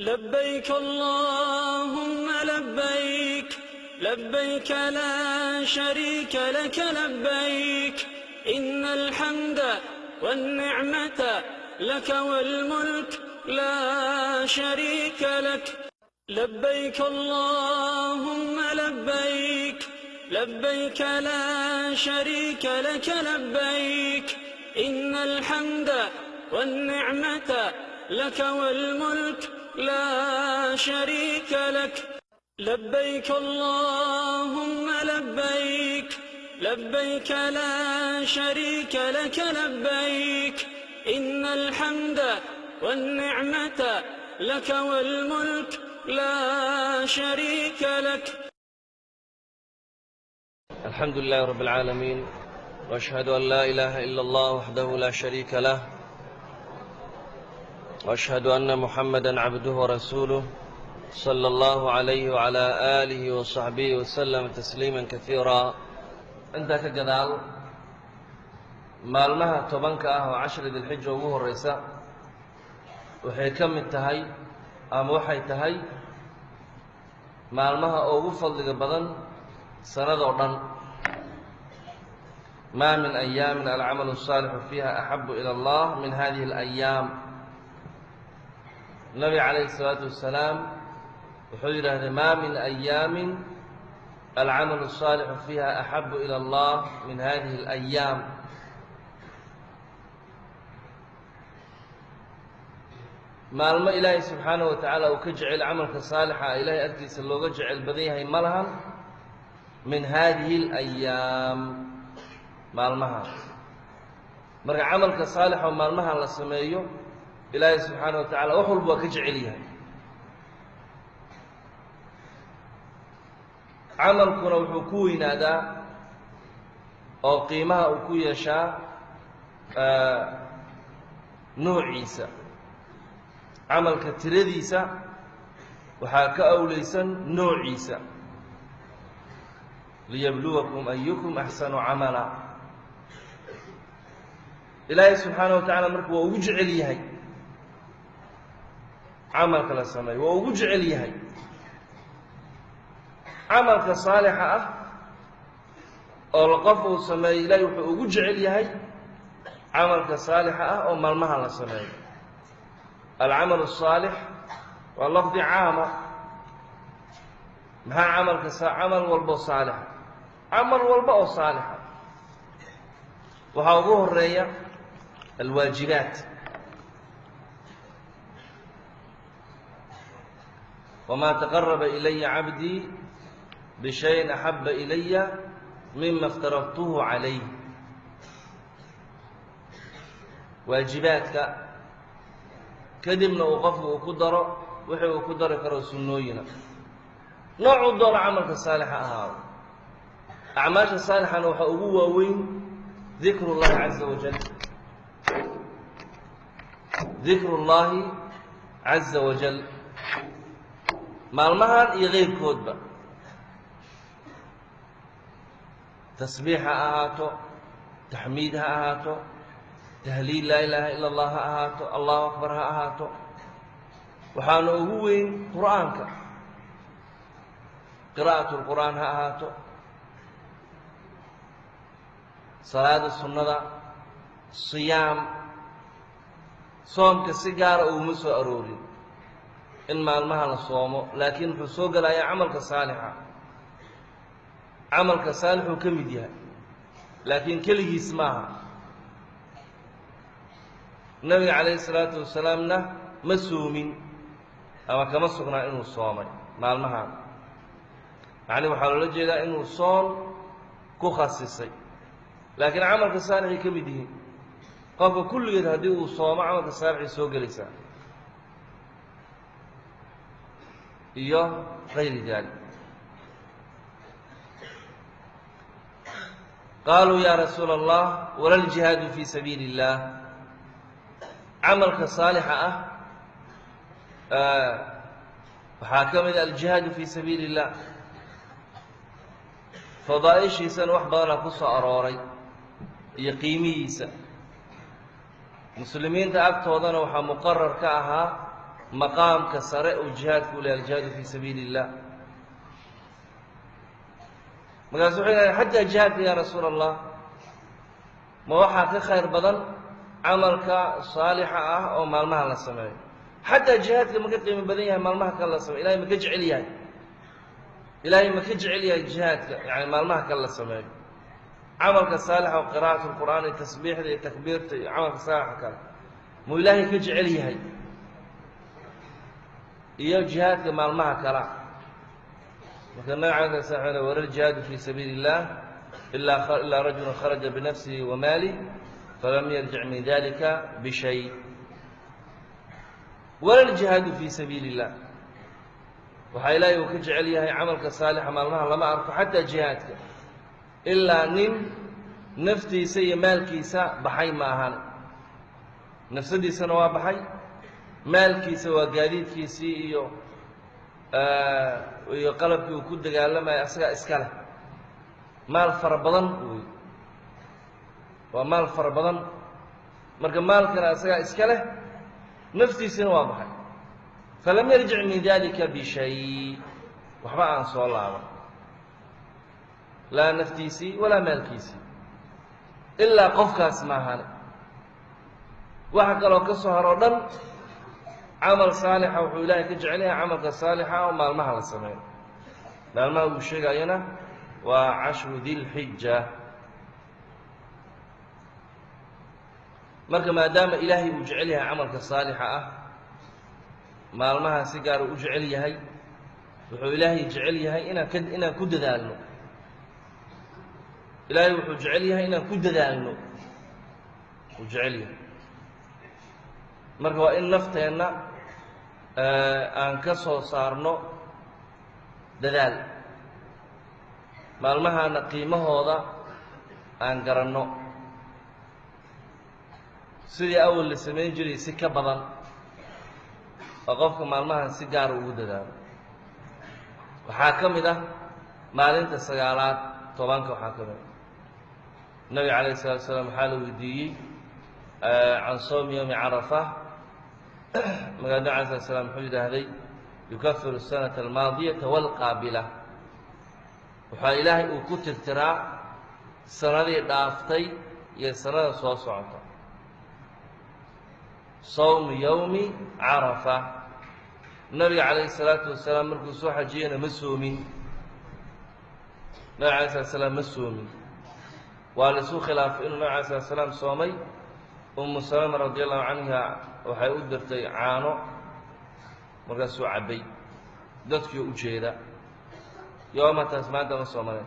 لبيك اللهم لبيك، لبيك لا شريك لك لبيك، إن الحمد والنعمة لك والملك لا شريك لك. لبيك اللهم لبيك، لبيك لا شريك لك لبيك، إن الحمد والنعمة لك والملك لا شريك لك. لبيك اللهم لبيك، لبيك لا شريك لك لبيك، إن الحمد والنعمة لك والملك لا شريك لك. الحمد لله رب العالمين، وأشهد أن لا إله إلا الله وحده لا شريك له، وأشهد أن محمدا عبده ورسوله صلى الله عليه وعلى آله وصحبه وسلم تسليما كثيرا. Intaa ka gadaal, maalmaha 10-ka ah oo 10 Dilxija ugu horeysa waxay ka mid tahay ama waxay tahay maalmaha ugu fadliga badan sanadoo dhan. ما من أيام العمل الصالح فيها أحب إلى الله من هذه الأيام. Nabi calayhi الsalaatu wasalaam wuxuu yidhaahday: ما من أيام العمل الصالح فيها أحب إلى الله من هذه الأيام. Maalmo Ilaahay subxaanaه wa tacaala uu ka jecel camalka saalixa, Ilahay agtiisa looga jecel badan yahay ma lahan من هذه الأيام, maalmaha. Marka camalka saalixa oo maalmahan la sameeyo, Ilaahay subxaanaه wa tacala wax walba waa ka jecel yahay. Camalkuna wuxuu ku weynaadaa oo qiimaha uu ku yeeshaa noociisa. Camalka tiradiisa waxaa ka awleysan noociisa. ليبلوكم أيكم أحسن عملا. Ilaahay subxaanaه wa tacala marka waa ugu jecel yahay camalka la sameeyo, waa ugu jecel yahay camalka saalixa ah oo qof uu sameeyo. Ilahay wuxuu ugu jecel yahay camalka saalixa ah oo maalmaha la sameeyo. العمل الصالح waa lafdi caama. Maxaa camalka? Camal walbo saalixa, camal walba oo saalixa. Waxaa ugu horeeya alwaajibaat. وما تقرب إلي عبدي بشيء أحب إلي مما افترضته عليه. Waajibaadka kadibna uu qofku uu ku daro wixii uu ku dari karo sunnooyina, noocuu doono camalka saalixa ahaado. Acmaasha saalixana waxaa ugu waaweyn ذكر الله عز وجل, ذكر الله عز وجل, maalmahan iyo keyrkoodba, tasbiix ha ahaato, taxmiid ha ahaato, tahliil لا إله إلا الله ha ahaato, الله أكبر ha ahaato. Waxaana ugu weyn Qur'aanka, قراءة القرآن ha ahaato, salaada sunnada, siyaam. Soomka si gaara uguma soo aroorin in maalmaha la soomo, laakiin wuxuu soo gelayaa camalka saalixa. Camalka saalixuu ka mid yahay, laakiin keligiis maaha. Nabiga calayhi salaatu wasalaamna ma soomin ama kama sugnaa inuu soomay maalmahan. Macnihi waxaa loola jeedaa inuu soon ku khasisay, laakiin camalka saalixay ka mid yihiin. Qofka kulligeed haddii uu soomo, camalka saalixay soo gelaysaa iyo غير ذلك. قالوا يا رسول الله ولا الجهاد في سبيل الله؟ Camalka saalixa ah waxaa ka mid a الجهاد في سبيل الله. Fadaa'ishiisana wax badanaa ku soo arooray iyo qiimihiisa. Muslimiinta agtoodana waxaa muqarar ka ahaa Maqaamka sare uu jihaadku u lehay, aljihaadu fii sabiili illah. Markaasu wuxuu yidhahdeen xataa jihaadka yaa rasuula allah, ma waxaa ka khayr badan camalka saalixa ah oo maalmaha la sameeyo? Xataa jihaadka ma ka qiimo badan yahay maalmaha kale la sameyo? Ilahay ma ka jecel yahay? Ilaahay ma ka jecel yahay jihaadka, yani maalmaha kale la sameeyo camalka saalixa oo qira'at lqur'aan iyo tasbiixda iyo takbiirta iyo camalka saalixa kale, muu ilaahay ka jecel yahay iyo jihaadka maalmaha kala? Marka nabiga alay sla slam wala ljihaadu fii sabiili illah ilaa rajulu kharaja binafsihi wa maalih falam yarjic min dalika bishay. Wala ljihaadu fii sabiili illah, waxaa ilaahay uu ka jecel yahay camalka saalixa maalmaha lama arko, xataa jihaadka, ilaa nin naftiisa iyo maalkiisa baxay ma ahan. Nafsadiisana waa baxay, maalkiisa waa gaadiidkiisii iyo qalabkii uu ku dagaalamaya, asagaa iska leh, maal fara badan wey, waa maal fara badan. Marka maalkana asagaa iska leh, naftiisina waa baxay, falam yarjic min dalika bishay, waxba aan soo laaban, laa naftiisii walaa maalkiisii, ilaa qofkaas maahane. Waxa kaloo ka soo haroo dhan camal saalixa wuxuu ilaahay ka jecel yahay camalka saalixa oo maalmaha la sameeyo. Maalmaha uu sheegayana waa cashru dilxija. Marka maadaama ilaahay uu jecel yahay camalka saalixa ah, maalmaha si gaar uu u jecel yahay, wuxuu ilaahay jecel yahay inaan ku dadaalno. Ilaahay wuxuu jecel yahay inaan ku dadaalno, uu jecel yahay. Marka waa in nafteenna aan ka soo saarno dadaal, maalmahaana qiimahooda aan garanno, sidii awal la samayn jiray si ka badan oo qofka maalmahan si gaara ugu dadaalo. Waxaa ka mid ah maalinta 9aad 10ka, waxaa ka mid ah nabiga calayh isalatu salaam waxaa la weydiiyey can sowmi yowmi carafa. Markaa nabig alay slat slam wuxuu yidhaahday yukafiru asanata almaadiyata waalqaabila, waxaa ilaahay uu ku tirtiraa sanadii dhaaftay iyo sanada soo socota. Sawmu yowmi carafa, nabiga calayhi isalaatu wasalaam markuu soo xajiyena ma soomin, nabiga alay slat slaam ma soomin. Waa la isu khilaafay inuu nabig alay slat slaam soomay. Umu salama radi allahu canha waxay u dirtay caano, markaasuu cabbay dadkiio u jeeda, yoomataas maanta ma soomaneen.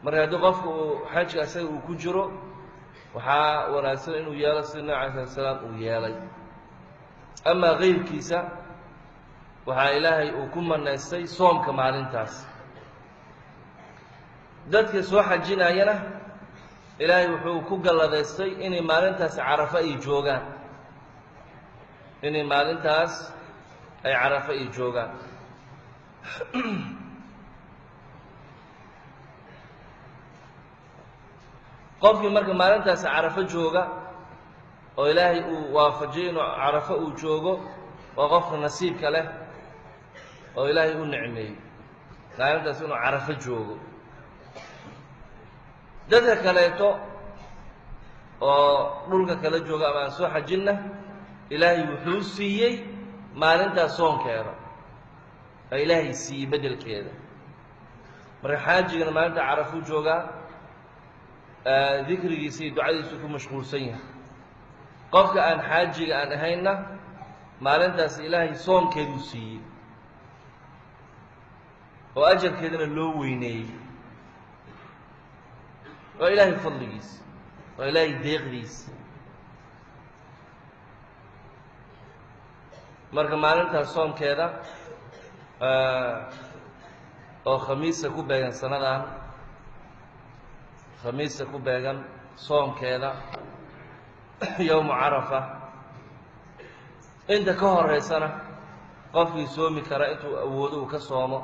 Marka haddii qofka uu xajka isaga uu ku jiro, waxaa wanaagsan inuu yeelo sida nabig alay slat slaam uu yeelay. Amaa kayrkiisa waxaa ilaahay uu ku manaystay soomka maalintaas. Dadka soo xajinayana ilaahay wuxuu ku galladaystay inay maalintaas carafa ay joogaan, inay maalintaas ay carafa ay joogaan. Qofkii marka maalintaas carafo jooga oo ilaahay uu waafajiyay inuu carafo uu joogo, waa qofka nasiibka leh oo ilaahay u nicmeeyey maalintaas inuu carafo joogo. Dadka kaleeto oo dhulka kala jooga ama aan soo xajinna, ilaahay wuxuu siiyey maalintaas soonkeeda, oo ilaahay siiyey beddelkeeda. Marka xaajigana maalinta carafuu joogaa, dikrigiisa iyo ducadiisu ku mashquulsan yahay. Qofka aan xaajiga aan ahaynna maalintaas ilaahay soonkeeduu siiyey oo ajarkeedana loo weyneeyey. Waa ilaahay fadligiisa, waa ilaahay deeqdiisa. Marka maalintaas soomkeeda oo khamiista ku beegan, sanadan khamiista ku beegan soomkeeda yowmu carafa, inta ka horeysana qofkii soomi kara intuu awoodo uu ka soomo.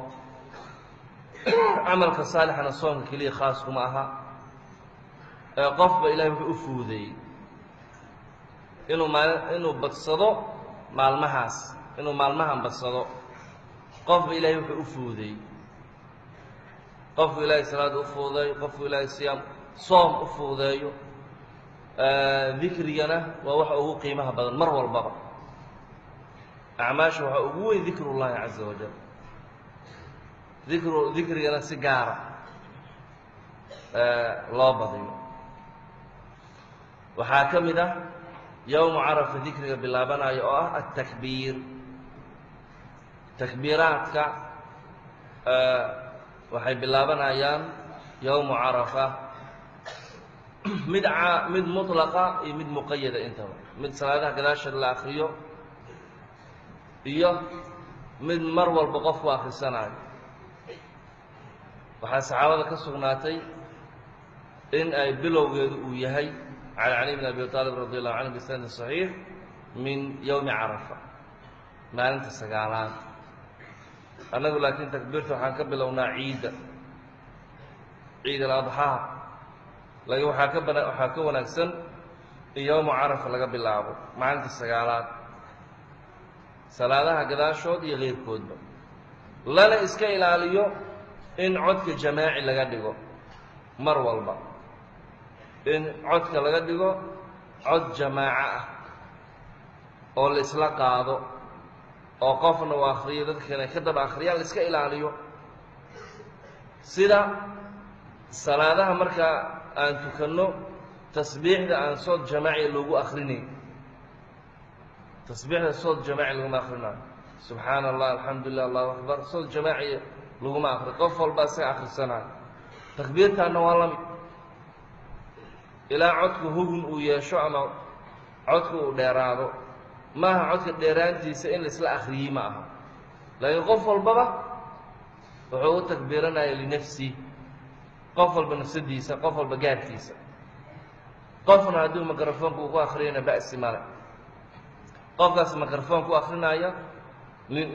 Camalka saalixana soomka keliya khaas kuma aha, ee qofba ilahay wuxuu u fuudeeyey inuu maali inuu badsado maalmahaas. inuu maalmahan badsado. Qofba ilaahay wuxuu u fuudeeyey, qofku ilaahay salaad u fuudeeyo, qofku ilaahay siyaam soom u fuudeeyo. Dikrigana waa waxa ugu qiimaha badan mar walbaba. Acmaasha waxaa ugu weyn dikrullaahi caza wajal. Dikru dikrigana si gaara loo badiyo. Waxaa ka mid ah yowmu carafa dikriga bilaabanayo oo ah altakbiir. Takbiiraadka waxay bilaabanayaan yowmu carafa, mid mid mutlaqa iyo mid muqayada intaba, mid salaadaha gadaasheed la akriyo iyo mid mar walba qofku akhrisanaayo. Waxaa saxaabada ka sugnaatay in ay bilowgeedu uu yahay can cali bn abi aalib radi allahu canhu bisanadin saxiix min yowmi carafa, maalinta sagaalaad. Annagu laakiin takbiirta waxaan ka bilownaa ciidda, ciid aladxaa. Laakiin waxaa ka bana waxaa ka wanaagsan in yowmu carafa laga bilaabo, maalinta sagaalaad, salaadaha gadaashood iyo keyrkoodba. Lana iska ilaaliyo in codka jamaaci laga dhigo mar walba, in codka laga dhigo cod jamaaco ah oo la isla qaado oo qofna uu akhriyo dadka kale ka daba akhriyaan, la iska ilaaliyo. Sida salaadaha markaa aan tukanno tasbiixda aan sood jamaaciya loogu akhrinayn, tasbiixda sood jamaaci laguma akhrinayo. Subxaana allah, alxamdu lilah, allahu akbar, sood jamaaciya laguma akri, qof walba isaga akhrisanayo. Takbiirtaanna waa la mid, ilaa codku hugun uu yeesho ama codku uu dheeraado. Maaha codka dheeraantiisa in la isla akhriyey ma aha, laakiin qof walbaba wuxuu u takbiiranaya linafsi, qof walba nafsadiisa, qof walba gaarkiisa. Qofna hadduu mikrofoonka uu ku akhriyana ba'si male, qofkaas mikrofoon ku akrinaya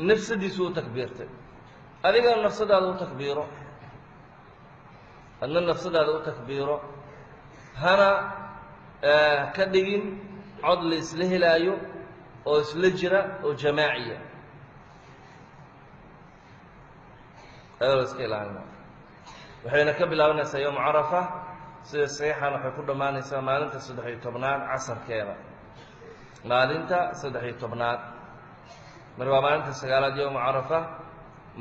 nafsadiisu u takbiirtay, adigana nafsadaada u takbiiro, adna nafsadaada u takbiiro. Hana ka dhigin cod la isla helaayo oo isla jira oo jamaaciya, adoo la iska ilaalina. Waxayna ka bilaabanaysaa yowma carafa, sida saxiixan waxay ku dhammaanaysaa maalinta 13aad casarkeeda, maalinta 13aad. Mar waa maalinta sagaalaad yowma carafa,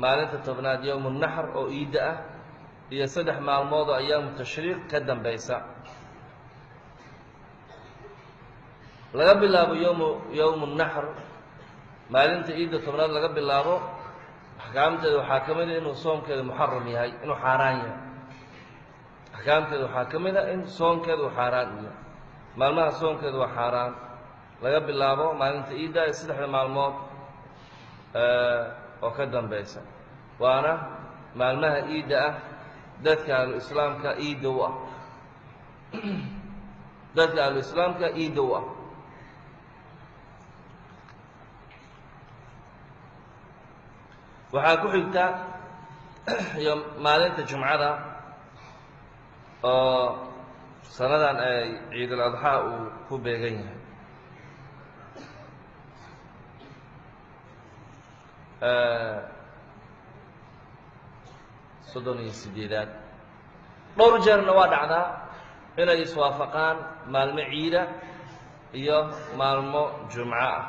maalinta 10aad yowmu naxr oo iidda ah, iyo 3 maalmood oo ayaamu tashriiq ka dambaysa. Laga bilaabo yowmu naxr, maalinta iidda 10aad laga bilaabo, axkaamteeda waxaa ka mid a inuu soomkeeda muxaram yahay, inuu xaaraan yahay. Axkaamteeda waxaa ka mid a in soonkeeda uu xaaraan u yahay. Maalmaha soonkeeda waa xaaraan laga bilaabo maalinta iidda iyo 3da maalmood oo ka dambaysa, waana maalmaha iidda ah dadka ahlu islaamka iidda u ah, dadka ahlu islaamka iidda u ah. Waxaa ku xigta iyo maalinta jumcada oo sanadan ay ciidul adxaa uu ku beegan yahay. 38aad dhowr jeerna waa dhacdaa inay iswaafaqaan maalmo ciida iyo maalmo jumco ah.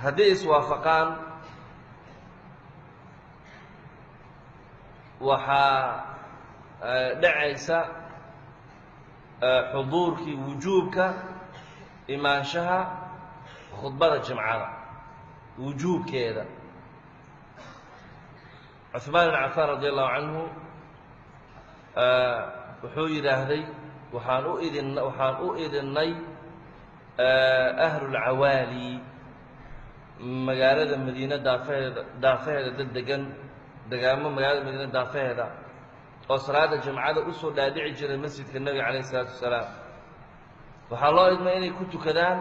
Haddii iswaafaqaan waxaa dhacaysa xuduurkii wujuubka imaanshaha khudbada jimcada wujuubkeeda. Cuثmaan bn Cafaan radi allahu canhu wuxuu yidhaahday waxaan u idin waxaan u idinnay ahlulcawaali, magaalada Madiine daafaheeda, daafaheeda dad degan, degaamo magaalada Madiine daafaheeda oo salaada jimcada usoo dhaadhici jiray masjidka nebiga calayh isalaatu wasalaam. Waxaa loo idmay inay ku tukadaan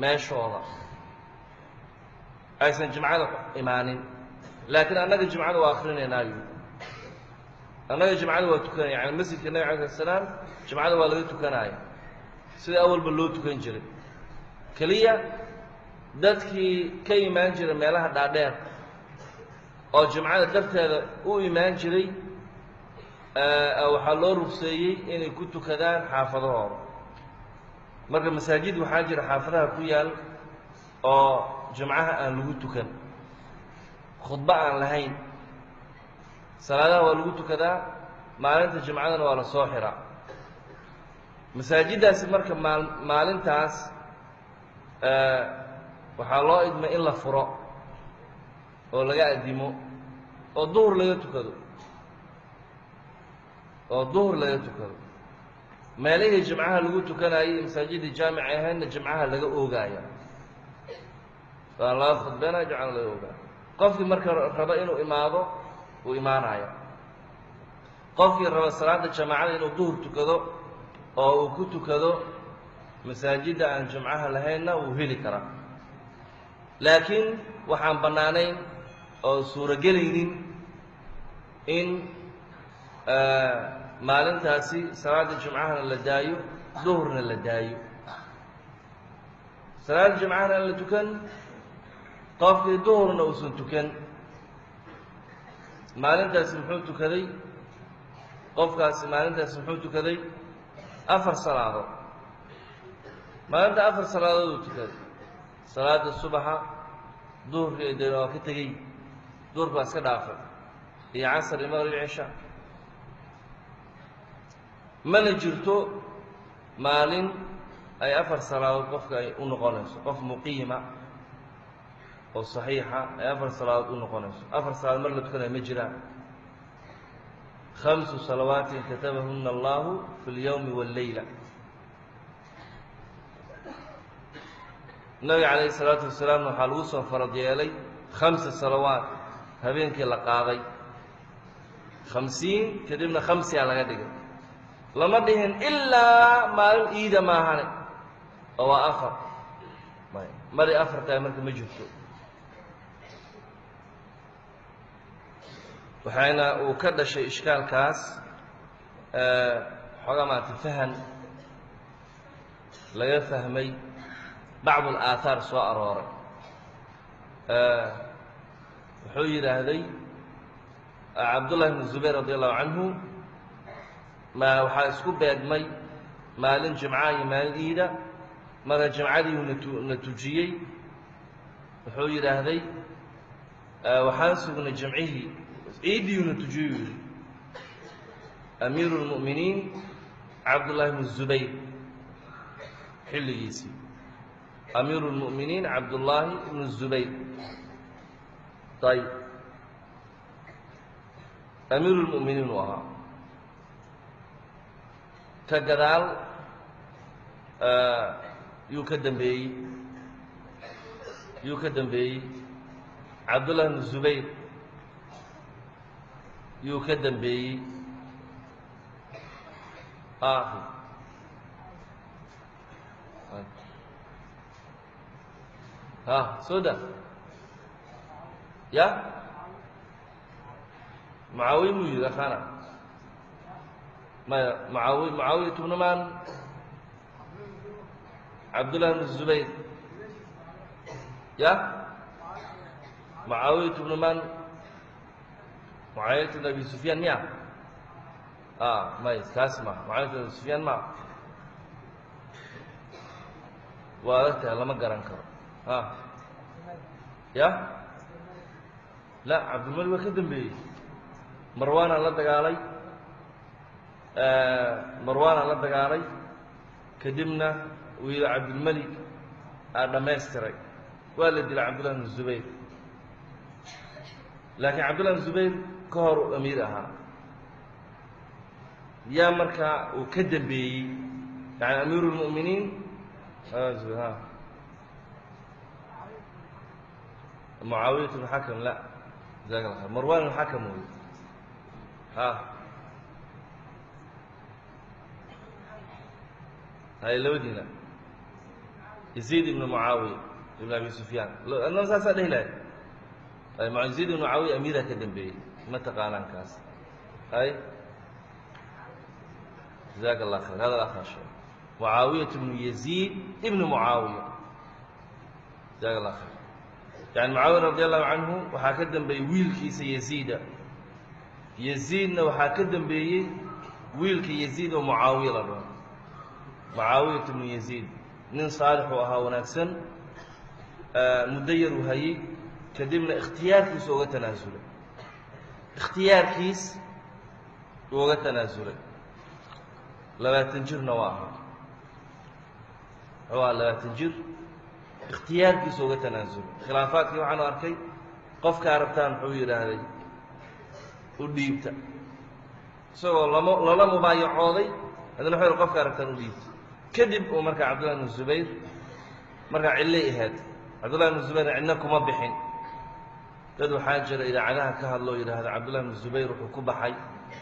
meeshooda, aysan jimcada imaanin, laakiin annaga jimcada waa akrinaynaayuu, annaga jimcada waa tukanaya. Yani masjidka nebiga alay slat salaam jimcada waa laga tukanaya sida awalba loo tukan jiray. Keliya dadkii ka imaan jiray meelaha dhaadheer oo jimcada darteeda u imaan jiray waxaa loo rugseeyey inay ku tukadaan xaafadahooda. Marka masaajid waxaa jira xaafadaha ku yaal oo jimcaha aan lagu tukan, khudbo aan lahayn, salaadaha waa lagu tukadaa, maalinta jimcadana waa la soo xiraa. Masaajiddaasi marka maalintaas waxaa loo idmay in la furo oo laga addimo oo duhur laga tukado, oo duhur laga tukado. Meelihii jimcaha lagu tukanayay masaajidii jaamica ahaydna jimcaha laga oogaaya, waa laga khudbeynaya, jimcaha laga oogaya. Qofkii marka raba inuu imaado wuu imaanaya. Qofkii raba salaada jamaacada inuu duhur tukado oo uu ku tukado masaajidda aan jimcaha lahaynna wuu heli karaa. Laakiin waxaan bannaanayn oo suurogelaynin in maalintaasi salaada jimcahana la daayo, duhurna la daayo. Salaada jimcahana aan la tukan, qofkii duhurna uusan tukan, maalintaasi muxuu tukaday? Qofkaasi maalintaasi muxuu tukaday? 4 salaadood. Maalinta 4 salaadood uu tukaday. Salaada subaxa, duhurka de waa ka tegey, duhurka waa iska dhaafay, iyo casar iyo maqrib iyo cisha. Mana jirto maalin ay 4 salaadood qofka ay u noqonayso, qof muqiima oo saxiixa ay 4 salaadood u noqonayso. 4 salaadood mar la tukanayo ma jiraan. 5 salawaatin katabahuna allahu fi اlyowmi wاlleyla. Nabiga calayhi الsalaatu wasalaamna waxaa lagu soo farad yeelay 5 salawaat habeenkii la qaaday 50, kadibna 5 laga dhigay. Lama dhihin ilaa maalin iida maahane oo waa 4. Mari 4 tahay marka ma jirto. Waxayna uu ka dhashay ishkaalkaas xoogaa maarata fahan laga fahmay bacd alaahaar soo arooray. Wuxuu yidhaahday Cabdullahi ibnu Zubayr radi allahu canhu, ma waxaa isku beegmay maalin jimcaha iyo maalin iida, marka jimcadii uu na tujiyey. Wuxuu yidhaahday waxaan sugnay jimcihii, ciiddii na tujiyey uu yidhi amiiru lmu'miniin Cabdullahi ibnu Zubayr xilligiisii, amiiru lmu'miniin Cabdullaahi ibnu Zubayr. Ayib, amiiru lmu'miniin uu ahaa. Ka gadaal yuu ka dambeeyey, yuu ka dambeeyey Cabdullahi ibnu Zubayr yuu ka dambeeyey. Ha soo da ya Mucaawiya muu yidhi akhana maya Mucaawiya, Mucaawiyatu bnu man Cabdullahi bnu Zubayr ya Mucaawiyatu bnu man Mucaawiyatu bnu Abi Sufyaan miya? May kaas ma Mucaawiyatu bnu Abi Sufyaan ma waa adag tahay, lama garan karo. Ya la Cabdilmalik waa ka dambeeyey. Marwaanaa la dagaalay, Marwaanaa la dagaalay, kadibna wiil Cabdilmalik aa dhammaystiray, waa la dilay Cabdullahi bnu Zubayr. Laakiin Cabdullahi bnu Zubayr ka hor uu amiir ahaa. Yaa markaa uu ka dambeeyey, yani amiiru lmu'miniin Mucaawiyat bnu Xakam. La, jazaak alla khayr. Marwan ibnu Xakam wey. Ha hay labadiina Yaziid ibnu Mucaawiya ibn Abi Sufyaan, adnaba saasaa dhehi lahay. Yaziid ibnu Mucaawiya amiiraa ka dambeeyey, ma taqaanaan kaas. Hay jazaak allah khayr. Hada akhaa sheeg Mucaawiyat ibnu Yaziid ibnu Mucaawiya. Jazaak Allah khayr. Yani Mucaawiya radi allahu canhu waxaa ka dambeeyey wiilkiisa Yaziida, Yaziidna waxaa ka dambeeyey wiilka Yaziid oo Mucaawiya la dhaho, Mucaawiyat ibnu Yaziid. Nin saalix uu ahaa, wanaagsan, muddo yar uu hayey, kadibna ikhtiyaarkiisa uga tanaasulay, ikhtiyaarkiis uga tanaasulay. 20 jirna waa ahaa, wuxuu ahaa 20 jir, ikhtiyaarkiisa uga tanaasulay. Khilaafaadkii waxaanu arkay qofkaa rabtaan muxuu yidhaahday u dhiibta, isagoo lama lala mubaayacooday, haddana wuxuu yidhi qofkaa rabtaan u dhiibta. Kadib uu markaa Cabdullahi ibnu Zubayr markaa cillay ahayd, Cabdullahi ibnu Zubayrna cidna kuma bixin. Dad waxaa jira idaacadaha ka hadloo yidhaahda Cabdullahi ibnu Zubayr wuxuu ku baxay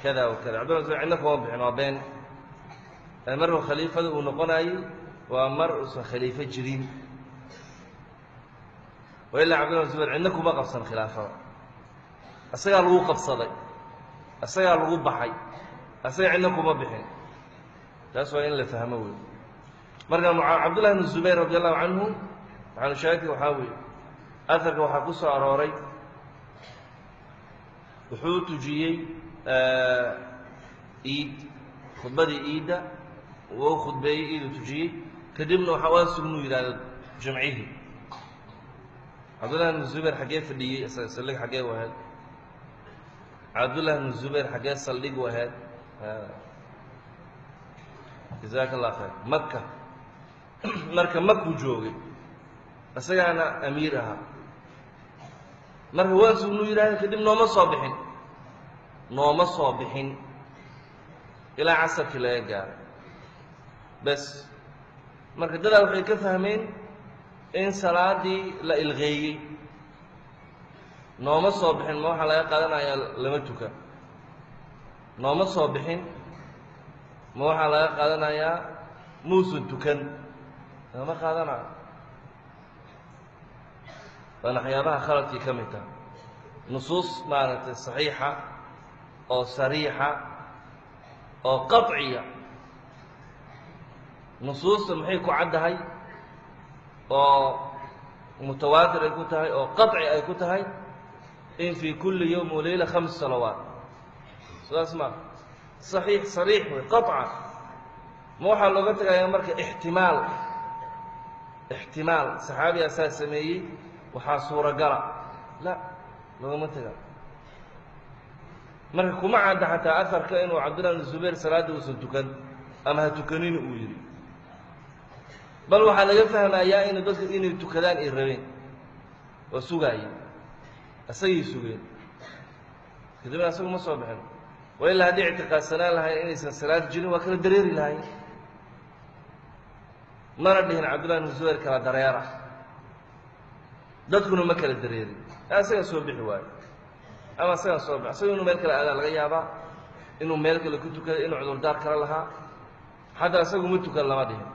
kada wa kada. Cabdullahi ibnu Zubayr cidna kuma bixin, waa been. Markuu khaliifada uu noqonaayey waa mar uusan khaliifo jirin, wa ilaa Cabdullahi ibnu Zubayr cidna kuma qabsan khilaafada, isagaa lagu qabsaday, isagaa lagu baxay, asaga cidna kuma bixin. Taas waa in la fahmo wey. Marka Cabdullahi ibnu Zubayr radi allahu canhu waxaanu shaahidka waxaa weeye aharka waxaa ku soo arooray wuxuu tujiyey iid, khudbadii iidda wuu khudbeeyey, iiduu tujiyey, kadibna waxaa waa sugnuu yidhahda jimcihii. Cabdullahi ibnu Zubayr xaggee fadhiyey? Isaga saldhig xaggee u ahayd? Cabdullahi ibnu Zubayr xaggee saldhig u ahayd? Jazaaka allah khayr. Maka, marka makuu joogay, isagaana amiir ahaa. Marka waa sugnuu yidhahda, kadib nooma soo bixin, nooma soo bixin ilaa casarkii laga gaaro bes. Marka dadaa waxay ka fahmeen in salaadii la ilqeeyey. Nooma soo bixin ma waxaa laga qaadanayaa lama tukan? Nooma soo bixin ma waxaa laga qaadanayaa muusan tukan? Lama qaadanayo. Waana waxyaabaha khaladkii ka mid taha. Nusuus maaragtay saxiixa oo sariixa oo qaطciya, nusuusta maxay ku caddahay oo mutawaatir ay ku tahay oo qaطci ay ku tahay in fii kulli yowm walayla 5 salawaat. Sidaas maa saxiix sariix wey qaطca. Ma waxaa looga tegayaa marka ixtimaal, ixtimaal saxaabigaa saa sameeyey waxaa suuragala? La, loogama tega. Marka kuma cadda xataa aharka inuu Cabdullahi ibnu Zubayr salaadda uusan tukan ama ha tukanina uu yidhi, bal waxaa laga fahmayaa inuu dadku inay tukadaan ay rabeen oo sugaayeen, isagay sugeen, kadibna asagu ma soo bixin. Wa ilaa haddii ictiqaadsanaan lahayn inaysan salaad jirin waa kala dareeri lahayn, mana dhihin Cabdullahi ibnu Zubayr kala dareera, dadkuna ma kala dareerin, asagaa soo bixi waayo ama asagaa soo bixi. Asaga inuu meel kale aadaa laga yaabaa, inuu meel kale ku tukaday, inuu cudurdaar kale lahaa, xataa asagu ma tukan lama dhihin.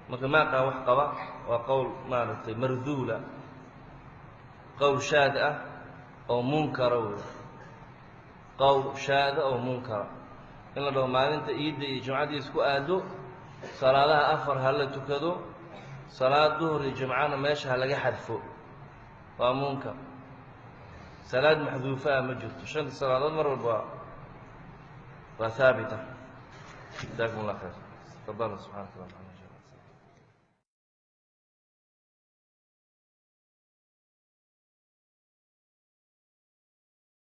Marka maaqaa wax qaba waa qowl maaragtay marduula, qowl shaad ah oo munkara wey, qowl shaada oo munkara in la dhaho maalinta iidda iyo jimcadii isku aado salaadaha 4 ha la tukado, salaad duhur iyo jimcana meesha ha laga xadfo, waa munkar. Salaad maxduufa ah ma jirto, 5ta salaadood mar walba waa haabita. Jazakum allah khayr. Tafadal. Subxaanaka.